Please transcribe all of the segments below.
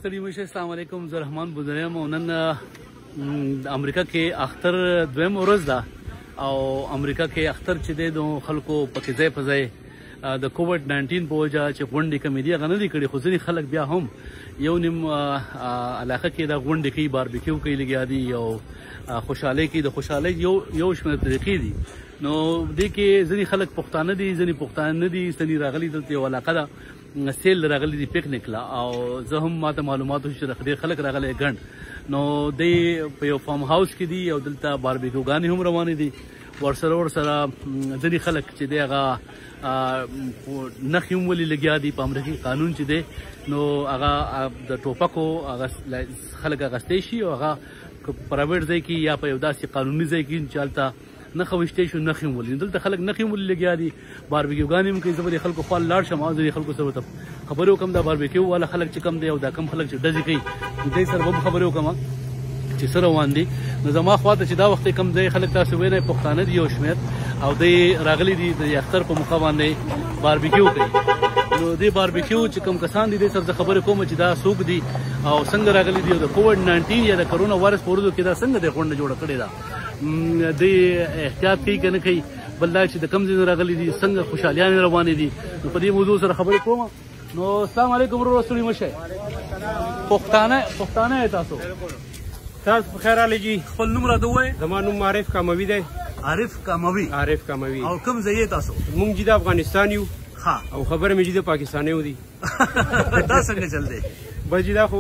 ستړي مشه. السلام علیکم، زه رحمان بودنی یم او نن امریکا کې اختر دویم ورځ ده او امریکا کې اختر چې دی نو خلکو پکې ځای په ځای د کووډ 19 په وجه چې غونډې کمې دي هغه نه دي کړې، خو ځینې خلک بیا هم یو نیم علاقه کې دا غونډې کوي، باربیکیو کوي لګیا دي او خوشحالۍ کوي. د خوشحالۍ یو شمېر طریقې دي. نو دې کې ځینې خلک پښتانه دي، ځینې پښتانه نه دي، ځینې راغلي دلته یو علاقه ده سیل راغلي دي پکنیک لا، او زه هم ماته معلومات وشو چې ډېر خلک راغلي ګڼ. نو دی په یو فارم هاوس کې دي او دلته باربیکوګانې هم روانې دي. ورسره ځینې خلک چې دی هغه نښې هم ولي لګیا دي. په امریکا کې قانون چې دی نو هغه د ټوپکو هغه خلک اخیستی شي او هغه پرایویټ ځای کې یا په یو داسې قانوني ځای کې چې هلته نښه ویشتی شو نښې هم ولي. دلته خلک نښې هم ولي لګیا دي، باربیکیوګانې هم کوي. زه به د خلکو خوا لاړ شم او ځینې خلکو سره ورته خبرې وکړم. دا باربیکیو والا خلک چې کوم دی او دا کم خلک چې ډزې کوي دوی سره به هم خبرې وکړم چې څه روان دي. نو زما خوا ته چې دا وخت کوم ځای خلک تاسو وینئ پښتانه دي یو شمېر او دوی راغلي دي د اختر په موقع باندې باربیکیو کوي. نو دې باربیکیو چې کوم کسان دي دې سره زه خبرې کوم چې دا څوک دي او څنګه راغلي دي او د کووډ 19 یا د کرونا وایرس په ورځو کې دا څنګه د غونډه جوړه کړې ده، دوی احتیاط کوي که نه کوي، بل دا چې د کوم ځای نه راغلي دي، څنګه خوشحالیانې روانې دي. نو په دې موضوع سره خبرې کوم. نو السلام علیکم ورور، ستړي مه شئ. پښتانه یې تاسو؟ تاسو په خیر راغلئ جي. خپل نوم راته ووایئ. زما نوم عارف کاموي دی. عارف کاموي. عارف کاموي. او کوم ځای یې تاسو؟ مونږ جي د افغانستان یو. ښه. او خبره مې جي د پاکستانیو دي. دا څنګه چل دی؟ بس جي دا خو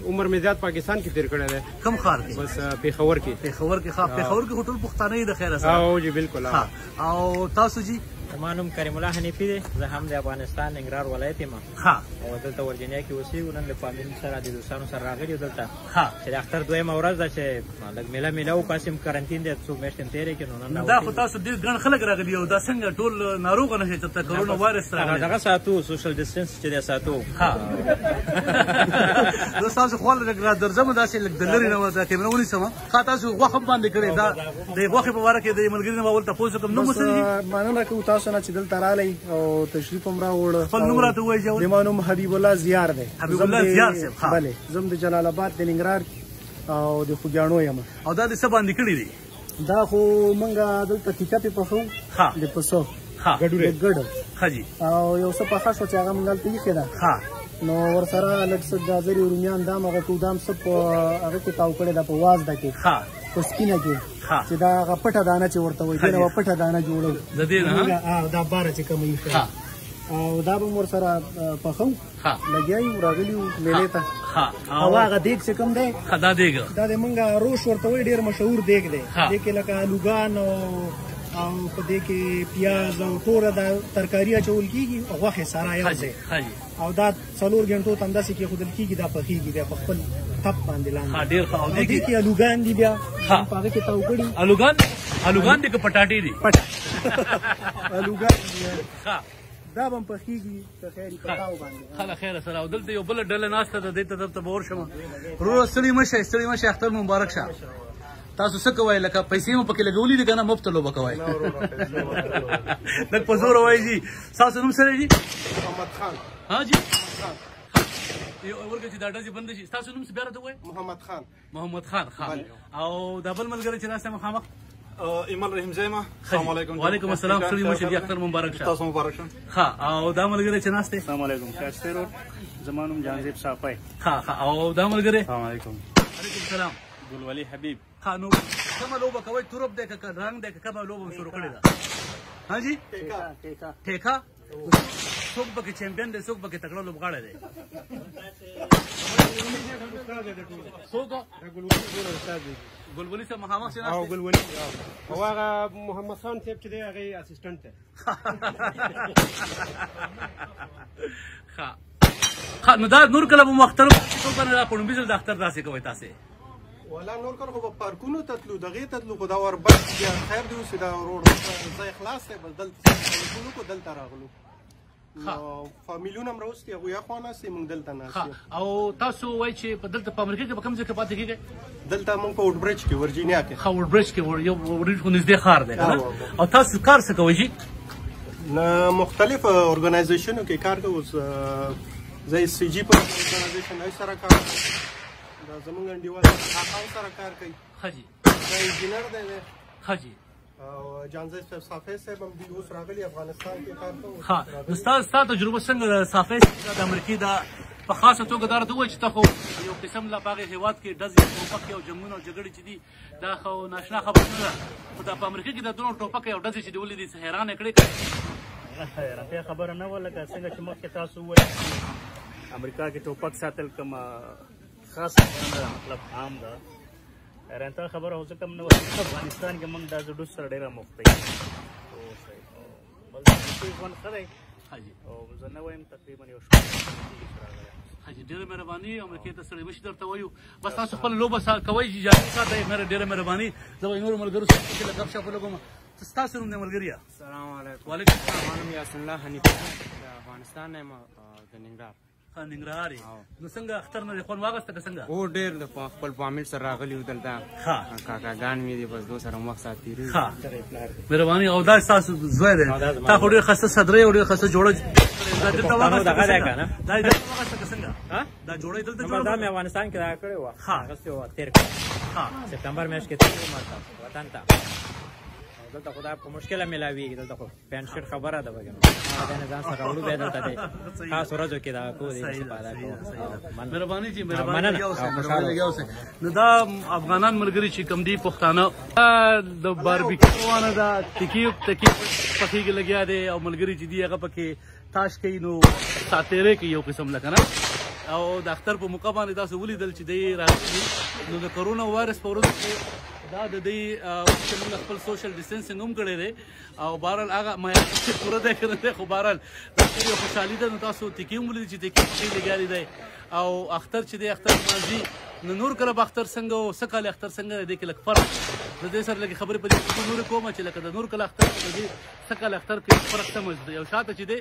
عمر مې زیات پاکستان کې تېر کړی دی. کوم ښار کې؟ بس پېښور کې. پېښور کې. ښه، پېښور کې خو ټول پښتانه یې د خیره سره. او جي بالکل. ښه، او تاسو جي؟ زما نوم کریم الله حنیفي دی، زه هم د افغانستان ننګرهار ولایت یم. ښه. او دلته ورجینیا کې اوسېږو. نن د فامیل سره د دوستانو سره راغلي یو دلته. ښه. چې د اختر دویمه ورځ ده چې لږ میله میله وکړو، هسې هم کرنټین دی، څو میاشتې هم تېرې کړې. نو نن دا خو تاسو ډېر ګڼ خلک راغلي او دا څنګه ټول ناروغه نه شي چې کرونا وایرس راغلی؟ دغه ساتو، سوشل ډسټنس چې دی ساتو. ښه. نو تاسو خو لږ را درځم داسې لږ د لرې نه ورته کیمره ونیسم. ښه، تاسو غوښه هم باندې کړې ده. د غوښې په باره کې د ملګري نه به ورته تپوس وکړم. نوم مو څه دی؟ مننه کوو تاسو نه چې دلته راغلی او تشریف هم راوړ. خپل نوم راته ووایئ. زما نوم حبیب الله زیار دی. حبیب الله زیار صاحب. ښه. بله، زه هم د جلال آباد د ننګرهار او د خوږیاڼو یم. او دا د څه باندې کړي دي؟ دا خو مونږ دلته ټیکه پې پخوو. ښه. د پسه. ښه. د ګډ. ښه جي. او یو څه پخه شوه چې هغه مونږ هلته ایښې ده. ښه. نو ورسره لږ څه ګازرې رومیان دام هغه کو دام څه په هغه کې تاو کړې ده، په وازده کې. ښه. په سپینه کې. ښه. چې دا هغه پټه دانه چې ورته وایي، دې نه به پټه دانه جوړوو. د دې نه، ها؟ دا باره چې کومه ایښې ده. ښه. او دا به هم ورسره پخوو. ښه. لګیا یو، راغلي یو میلې ته. ښه. او هغه دیګ چې کوم دی؟ ښه، دا دیګ. دا د مونږ روش ورته وایي، ډېر مشهور دیګ دی. ښه. دې کې لکه آلوګان او په دې کې پیاز او ټوله دا ترکاري اچول کېږي، غوښې سره یو ځای. ښه جي. او دا 4 ګنټو ته همداسې کېښودل کېږي، دا پخېږي بیا په خپل تپ باندې لاندې. ښه، ډېر ښه. او دې کې آلوګان دي بیا. ښه. په هغه کې تاو کړي. آلوګان دي که پټاټې دي؟ آلوګان دي. ښه. دا به هم پخېږي که خیر وي په تاو باندې. ښه، له خیره سره. او دلته یو بله ډله ناسته ده، دې ته درته به ورشم. وروره ستړي مه شئ، ستړي مه شئ، اختر مو مبارک شه. تاسو څه کوئ؟ لکه پیسې مو پکې لګولې دي که نه مفته لوبه کوئ؟ لږ په زوره وایئ جي. ستاسو نوم څه دی جي؟ محمد خان. ها جي؟ یو ورکه چې دا ډزې بندې شي. ستاسو نوم څه بیا راته ووایئ؟ محمد خان. محمد خان. ښه. او دا بل ملګری چې ناست دی مخامخ؟ ایمل رحیم زی ما. السلام علیکم. وعلیکم السلام. ستړي مه شئ، اختر مبارک شه. تاسو مبارک شه. ښه. او دا ملګری چې ناست دی؟ السلام علیکم. ښایسته ورور، زما نوم جانزیب صافی. ښه، ښه. او دا ملګری؟ السلام علیکم. وعلیکم السلام. ګل ولي حبیب. ښه، نو کومه لوبه کوئ؟ تورب دی که رنګ دی که کومه لوبه مو شروع کړې ده؟ ها جي؟ ټیکا. ټیکا. څوک پکې چمپین دی، څوک پکې تکړه لوبغاړی دی؟ څوک؟ ګلولي صاحب مخامخ چې ناست او دی؟ ګلولي. او هغه محمد خان صاحب چې دی هغه یې اسسټنټ دی. ښه. ښه، نو دا نور کله به مو اختر وکړو که نه؟ دا په لومړي ځل د اختر داسې کوئ تاسې؟ ولا نور کله خو به پارکونو ته تلو، دغې ته تلو، خو دا ور بس بیا خیر دی اوس دا روډ ځای خلاص دی، بس دلته ټلیفون وکړو، دلته راغلو. ښه. نو فامیلونه هم راوستي، هغوی اخوا ناست دي، موږ دلته ناست ښه. یو. او تاسو وایئ چې په دلته په امریکا کې په کوم ځای کې پاتې کېږئ؟ دلته موږ په ووډبرج کې، ورجینیا کې. ښه، ووډبرج کې، یو ووډبرج خو نږدې ښار دی که نه؟ او تاسو کار څه کوئ جي؟ نه، مختلف اورګنایزیشنو کې کار کوو. اوس زه اس سی جی په ارګنایزیشن ای سره کار کوم. دا زمونږ انډیوال خان سره کار کوي. ښه جي. دا انجینر دی. ښه جي. او جانزیب صاحب صافی صاحب هم دوی اوس راغلي افغانستان کې کار کوو. ښه، نو ستا تجربه څنګه ده صافی صاحب د امریکې دا په خاصه توګه؟ دا راته ووایه چې ته خو یو قسم لا په هغې هېواد کې ډزې، ټوپکې او جنګونه او جګړې چې دي دا خو ناشنا خبره نه ده، خو دا په امریکا کې د دونو ټوپکې او ډزې چې دې ولیدې څه حیران یې کړې؟ حیرانتیا خبره نه وه، لکه څنګه چې مخکې تاسو وویل امریکا کې ټوپک ساتل کومه خاصه خبره نه ده، مطلب عام ده. حیرانتیا خبره خو ځکه هم نه وه افغانستان کې موږ دا ډوز سره ډېره مخته یو. بل د امریکې ژوند ښه دی او زه نه وایم تقریبا یو شپږ کېږي چې راغلی. حاجي ډېره مهرباني، امریکې ته ستړي مشي درته وایو. بس تاسو خپله لوبه کوئ چې جاري ساتئ. ډېره مهرباني. زه به نورو ملګرو سره چې لږ ګپ شپ ولګوم. ستاسو نوم دی ملګریا؟ السلام علیکم. وعلیکم السلام. زما نوم یاسین الله حنیفي، د افغانستان نه یم، د ننګرهار. ښه، ننګرهار یې. نو څنګه اختر نه دې خوند واخیسته که څنګه؟ هو، ډېر د خپل فامیل سره راغلي یو دلته. ښه، کاکاګان مې دي، بس دوی سره وخت ساعت تېرېږي. ښه، مهرباني. او دا ستاسو زوی دی؟ تا خو ډېر ښایسته صدرۍ او ډېر ښایسته جوړه دا دلته واخیسته که څنګه؟ دا یې دلته واخیسته که څنګه؟ دا جوړه یې دلته جوړه؟ دا مې افغانستان کې دا کړې وه، اخیستې وه تېر کال سپټمبر میاشت کې تللی وم وطن ته. دلته خو دا په مشکله میلاویږي، دلته خو پینټ شرټ خبره ده، بګنو دا نه ځان سره راوړو، بیا دلته دی خاص ورځو کې دا کو دی استفاده کوو. مهرباني جی، مهرباني. لګیا اوسئ، مهرباني، لګیا اوسئ. نو دا افغانان ملګري چې کوم دي پښتانه، د باربیکیو روانه ده، تکي تکي پخېږي لګیا دی، او ملګري چې دي هغه پکې تاش کوي، نو ساتېرې کوي یو قسم لکه نه. او د اختر په موقع باندې تاسو ولیدل چې دی راغلي. نو د کرونا وایرس په ورځو کې دا د دې چې موږ خپل سوشل ډیسټنسینګ هم کړی دی، او بهرحال هغه معیار چې پوره دی که نه دی، خو بهرحال دا یو خوشحالي ده. نو تاسو تیکې هم ولیدې چې تیکې پکې لګیا دی، او اختر چې دی اختر لمانځي. نو نور کله به اختر څنګه و، څه کال اختر څنګه دی، دې کې لږ فرق د دې سره لږې خبرې په دې کې نورې کوم چې لکه د نور کله اختر د دې څه کال اختر کې فرق څه موجود دی. یو شاته چې دی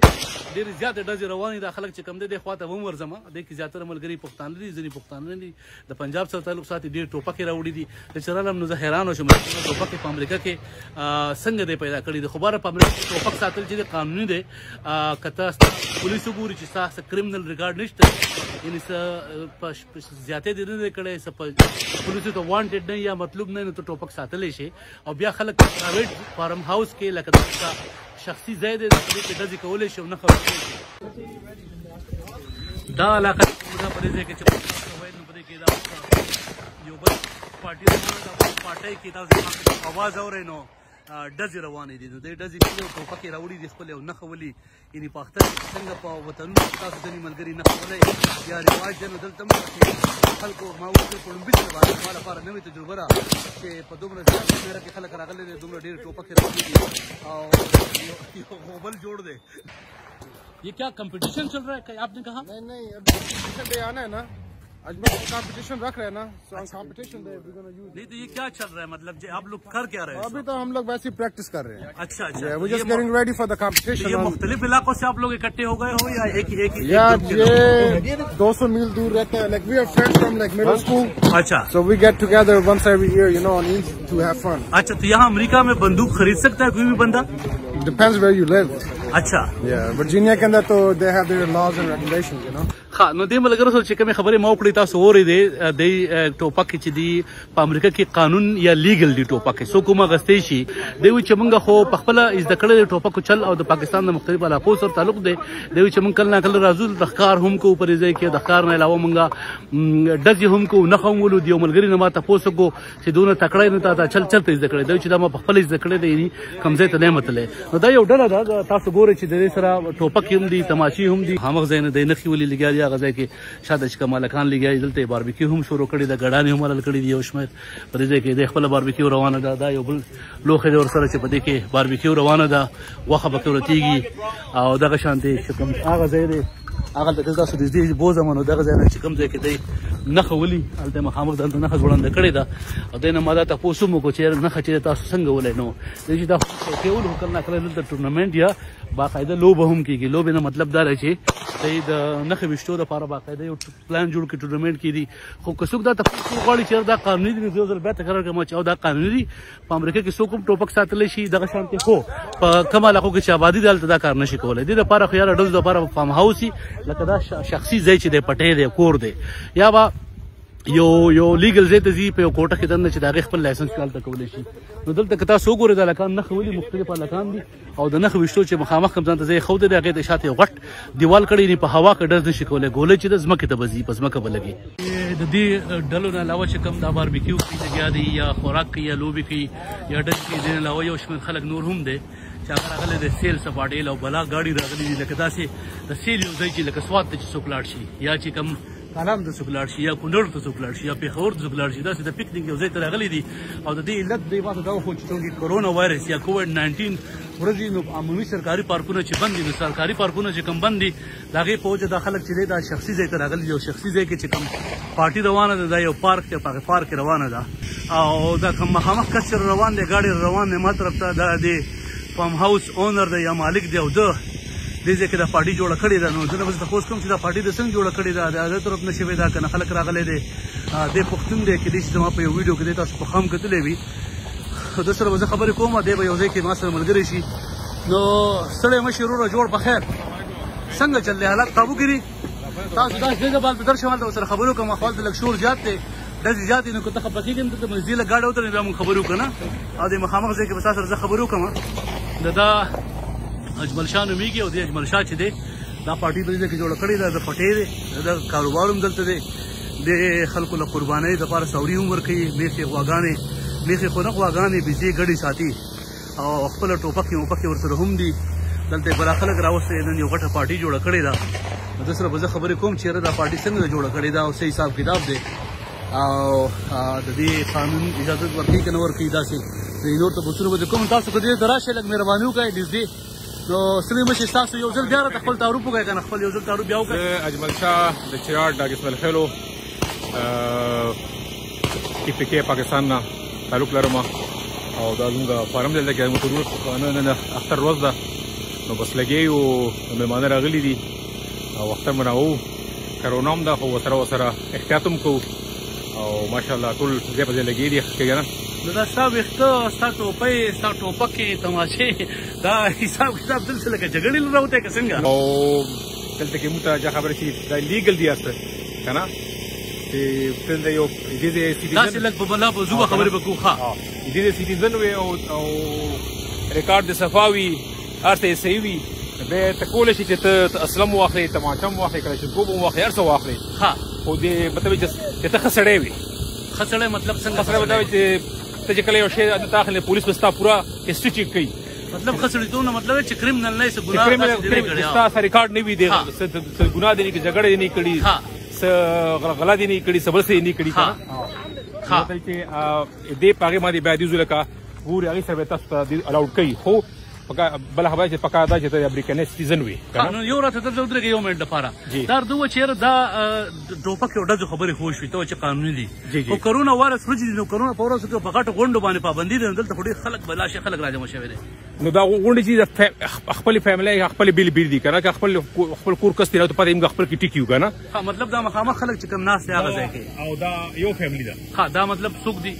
ډېرې زیاتې ډزې روانې دي، خلک چې کوم دی دې خوا ته هم ورځم. دې کې زیاتره ملګري پښتانه دي، ځینې پښتانه نه دي، د پنجاب سره تعلق ساتي. ډېر ټوپکې راوړي دي. چې رالم نو زه حیران شوم چې ټوپکې په امریکا کې څنګه دی پیدا کړي دي. خو بهر په امریکا کې ټوپک ساتل چې قانوني دی، که ته پولیس وګوري چې ستا څه کریمنل ریکارډ نشته، یعنې څه زیاتې دې نه دی کړی، څه پولیسو ته وانټډ نه یا مطلوب نه، نو ته ټوپک ساتلی شي. او بیا خلک پرایویټ فارم هاوس کې لکه شخصي ځای دی، دې کې ډزې کولی شي او نه خبرې شي. دا علاقه دا په دې ځای کې چې وایي، نو په دې کې دا یو بل پارټي روانه ده. پارټۍ کې تاسو اواز اورئ، نو ډزې روانې دي. نو دې ډزې کړي او ټوپکې راوړي دي خپلې او نښه ولي، یعنې په اختر کې څنګه په وطنونو کې تاسو ځینې ملګري نښه ولئ یا رواج دی، نو دلته هم خلکو ما ولیدل په لومړي ځل باندې ما لپاره نوې تجربه ده چې په دومره زیات شمېره کې خلک راغلي دي، دومره ډېر ټوپکې راوړي دي او یو غوبل جوړ دی. یہ کیا کمپٹیشن چل رہا ہے آپ نے کہا؟ نہیں نہیں، ابھی کمپٹیشن ڈے آنا ہے نا، اجمل कंपटीशन रख रहे हैं ना, so on competition day we gonna use. नहीं तो ये क्या चल रहा है, मतलब आप लोग कर क्या रहे हैं? अभी तो हम लोग वैसे ही प्रैक्टिस कर रहे हैं। अच्छा अच्छा, we just getting ready for the competition. ये मुख्तलिफ इलाकों से आप लोग इकट्ठे हो गए हो या एक एक? यार ये 200 मील दूर रहता है, like we are friends from like middle school. अच्छा, so we get together once every year, you know, on Eid to have fun. अच्छा, तो यहाँ अमेरिका में बंदूक खरीद सकता है कोई भी बंदा? Depends where you live. अच्छा, yeah, Virginia के अंदर तो they have their laws and regulations, you know. ښه، نو دې ملګرو سره چې کومې خبرې ما وکړې تاسو اورېدې. دی ټوپک چې دی په امریکا کې قانون یا لیګل دی، ټوپک څوک هم اخیستی شي. دی وایي چې موږ خو په خپله زده کړی دی ټوپکو چل، او د پاکستان د مختلفو علاقو سره تعلق دی. دی وایي چې موږ کله نا کله راځو د ښکار هم کوو په دې ځای کې، د ښکار نه علاوه موږ ډزې هم کوو، نښه هم ولو. د یو ملګري نه ما تپوس وکړو چې دونه تکړه یې، نو تا دا چل چېرته زده کړی؟ دی وایي چې دا ما په خپله زده کړی دی، یعنې کوم ځای ته نه یم تللی. نو دا یو ډله ده، تاسو ګورئ چې د دې سره ټوپک هم دي، تماچې هم دي، هماغه ځای نه دی نښې ولي لګیا دي. هغه ځای کې شاته چې کوم هلکان لګیا دي، دلته یې باربیکیو هم شروع کړې ده، ګډانې هم حلال کړې دي یو شمېر. په دې ځای کې دی خپله باربیکیو روانه ده. دا یو بل لوښی دی ورسره چې په دې کې باربیکیو روانه ده، غوښه پکې ورتېږي. او دغه شان دی چې کوم هغه ځای دی، هغه دلته تاسو نږدې بوځم، نو دغه ځای نه چې کوم ځای کې دی نښه ولي، هلته مخامخ دلته نښه ځوړنده کړې ده. او دی نه ما دا تپوس هم وکړو چې نښه چې تاسو څنګه ولئ، نو دی چې دا خو څوکۍ ولو، خو کله ناکله دلته ټورنمنټ یا باقاعده لوبه هم کېږي. لوبې نه مطلب دا دی چې د نښې ویشتو دپاره باقاعده یو پلان جوړ کړي، ټورنمنټ کې دي. خو که څوک دا تپوس غواړي چې دا قانوني دي، نو زه یو ځل بیا تکرار کوم چې او دا قانوني دي. په امریکا کې څوک هم ټوپک ساتلی شي دغه شانتې، خو په کومه علاقو کې چې آبادي ده هلته دا کار نشي کولی. دې دپاره خو یاره ډزو دپاره فارم هاوس وي، لکه دا شخصي ځای چې دی، پټی دی، کور دی، یا به یو legal ځای ته ځي په یو کوټه کې دننه چې د هغې خپل license هلته کولی شي. نو دلته که تاسو وګورئ د هلکان نښې ولي مختلف هلکان دي او د نښې ویشتو چې مخامخ کوم ځان ته ځای ښودی دی، هغې ته شاته یو غټ دیوال کړی، یعنې په هوا کې ډز نشي کولی، ګولۍ چې ده ځمکې ته به ځي، په ځمکه به لګي. د دې ډلو نه علاوه چې کوم دا باربیکیو کوي لګیا دي، یا خوراک کوي، یا لوبې کوي، یا ډزې کوي، دې نه علاوه یو شمېر خلک نور هم دی چې هغه راغلی دی سیل سپاټې له بلا ګاډي راغلي دي، لکه داسې د سیل یو ځای چې لکه سوات ته چې څوک لاړ شي، یا چې کوم کالام ته څوک لاړ شي، یا کونړ ته څوک لاړ شي، یا پېښور ته څوک لاړ شي، داسې د پکنیک یو ځای ته راغلي دي. او د دې علت دی ماته دا وښود چې چونکې کرونا وایرس یا کوویډ 19 ورځې نو عمومي سرکاري پارکونه چې بند دي، نو سرکاري پارکونه چې کوم بند دي د هغې په وجه دا خلک چې دی دا شخصي ځای ته راغلي دي. او شخصي ځای کې چې کوم پارټي روانه ده، دا یو پارک دی، په هغې پارک کې روانه ده. او دا کوم مخامخ کس چې روان دی، ګاډي روان دی ما طرف ته، دا د farm house owner دی یا مالک دی، او ده دې ځای کې دا پارټي جوړه کړې ده. نو زه به تپوس کوم چې دا پارټي د څنګه جوړه کړې ده، د هغه طرف نه شوې ده که نه خلک راغلی دی. دی پښتون دی، کېدای شي زما په یو ویډیو کې دی تاسو په خام کتلی وي، خو ده سره به زه خبرې کوم، دی به یو ځای کې ما سره ملګری شي. نو ستړی مه شې وروره، جوړ په خیر. څنګه چل دی، حالات قابو کړي؟ تاسو داسې ځای ته به هلته درشم، هلته ورسره خبرې وکړم، خو هلته لږ شور زیات دی، ډزې زیاتې، نو که ته خفه کېږې نو دلته به نږدې لږ ګاډی ودرېږي، بیا موږ خبرې وکړو نه. او دې مخامخ ځای کې به ستا سره زه خبرې وکړم. د دا اجمل شاه نومېږي، او دې اجمل شاه چې دی دا پارټي په دې ځای کې جوړه کړې ده، د پټې دی، د کاروبار هم دلته دی، د خلکو له قربانۍ دپاره څاوري هم ورکوي، میښې غواګانې، میښې خو نه غواګانې، بېزې ګډې ساتي، او خپله ټوپکې موپکې ورسره هم دي. دلته یې بلا خلک راوستي، نن یو غټه پارټي جوړه کړې ده. نو ده سره به زه خبرې کوم چې یاره دا پارټي څنګه جوړه کړې ده او څه حساب کتاب دی، او د دې قانون اجازه ورکوي که نه ورکوي. داسې د نور تپوسونه به کوم. تاسو که دې ته راشئ لږ مهرباني وکړئ نږدې. نو ستړي مه شئ، ستاسو یو ځل بیا راته خپل تعارف وکړئ که نه، خپل یو ځل تعارف بیا وکړئ. زه اجمل شاه د چراټ ډاک اسماعیل خېلو ټي پي کې پاکستان نه تعلق لرم، او دا زموږ فارم دی، دلته کې زموږ نن اختر ورځ ده، نو بس لګیا یو، مېلمانه راغلي دي او اختر مناوو. کرونا هم ده خو ورسره احتیاط هم کوو، او ماشاءالله ټول ځای په ځای لګیا دي که نه. نو دا ستا ویښته، ستا ټوپۍ، ستا ټوپکې، تماشې، دا حساب کتاب دلته لکه جګړې له راوتی که څنګه؟ او دلته کې موږ ته دا خبره چې دا legal دي هر څه که نه، چې دلته یو دې ځای citizen داسې لږ په بلا په زوبه خبرې به کوو. ښه، دې ځای citizen وي او ریکارډ دې صفا وي، هر څه یې صحیح وي، بیا ته کولی شې چې ته اسلم واخلې، تماچه هم واخلې، کلاشینکوف هم واخلې، هر څه واخلې. ښه، خو دې مطلب چې ته ښه سړی وي. ښه سړی مطلب څنګه؟ ښه سړی مطلب چې ته چې کله یو شی ته اخلې پولیس به ستا پوره history check کوي. مطلب ښه سړیتوب نه مطلب چې criminal نه یې، څه ګناه داسې دې نه کړې، ستا څه ریکارډ نه وي، څه ګناه دې نه کړې، جګړه دې نه کړې، څه غلا دې نه کړې، څه بل څه دې نه کړي که نه. مطلب چې دې په هغې باندې بیا دې ځو لکه ګوري هغې سره به تاسو ته دې allowed کوي. خو بله خبره چې پکار ده چې ته امریکنی citizen وي. نو یو راته دلته ودرېږه یو منټ دپاره. دا درته ووایه چې یاره دا ټوپک او ډزو خبرې خو وشوې، ته وایې چې قانوني دي، خو کرونا وایرس ورځې دي، نو کرونا په ورځو کې په غټو غونډو باندې پابندي ده، نو دلته خو ډېر خلک بلا شي خلک راجمع شوي دي. نو دا غونډې چې خپلې فیملۍ خپلې بېلې بېلې دي که نه، که خپل کور کس دی ته پته یې موږ خپل کې ټیک یو که نه. ښه، مطلب دا مخامخ خلک چې کوم ناست دی هغه ځای کې، او دا یو family ده. ښه، دا مطلب څوک دي؟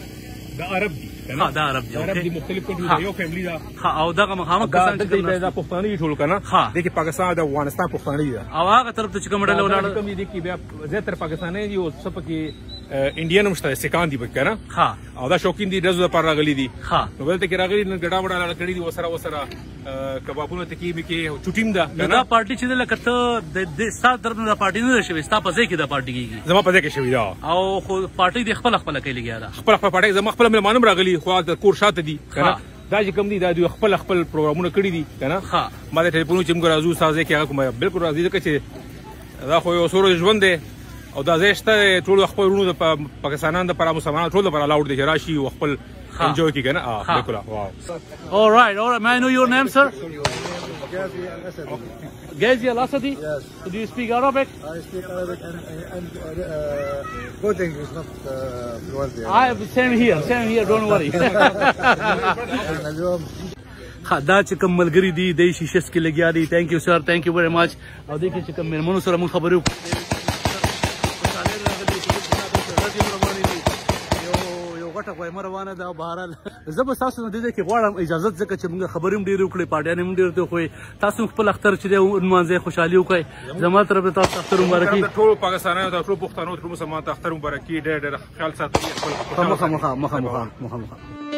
دا عرب دي. ها، دا عرب دي. عرب دي، مختلف country ده، یو family ده. ها، او دغه مخامخ کسان چې کوم دا پښتانه دي ټول که نه، دې کې پاکستان د افغانستان پښتانه دي. او هغه طرف ته چې کوم ډله ولاړه کوم دي کې بیا زیاتره پاکستاني دي، او څه پکې انډین هم شته، سکان دي پکې که نه. او دا شوقین دي، ډزو لپاره راغلي دي. نو دلته کې راغلي نن ګډا وډا لاړه کړي دي، ورسره کبابونه تکي مې کې چوټیم ده. نو دا پارټي چې ده لکه ته د ستا طرف نه دا پارټي نه ده شوې، ستا په ځای کې دا پارټي کېږي؟ زما په ځای کې شوې ده، او خو پارټي دې خپله خپله کوي لګیا ده. خپله خپله پارټي، زما خپله مېلمانه هم راغلي، خو هلته کور شاته دي که نه. دا چې کوم دي دا دوی خپل خپل پروګرامونه کړي دي که نه. ما د ټلیفون چې موږ راځو ستا ځای کې هغه کومه بالکل راځي، ځکه چې دا خو یو څو ورځې ژوند دی، او دا ځای شته ټول خپل وروڼو د پاکستانیانو دپاره، مسلمانانو ټول دپاره allowed دی چې راشي او خپل enjoy کړي که نه. بالکل. واو. All right, all right. May I know your name, sir? Ghazi Al-Asadi. Ghazi Al-Asadi? Yes. Do you speak Arabic? I speak Arabic and good English, not fluently. I have same here, same here, don't worry. دا چې کوم ملګری دي د شیشس کې لګیا دي. Thank you sir, thank you very much. او دې کې چې کوم مېرمنو سره مونږ خبرې وکړو، یو غټه غویمه روانه ده. بهرحال زه به تاسو نه دې ځای کې غواړم اجازت، ځکه چې موږ خبرې هم ډېرې وکړې، پارټیانې هم ډېرې وکړې. تاسو خپل اختر چې دی ونمانځئ، خوشحالي وکړئ. زما طرف ته تاسو اختر مبارکي. ټولو پاکستانیانو ته، ټولو پښتنو، ټولو مسلمانانو ته اختر مبارکي. ډېر ډېر خیال ساتئ خپل. مخه مخه مخه مخه مخه مخه.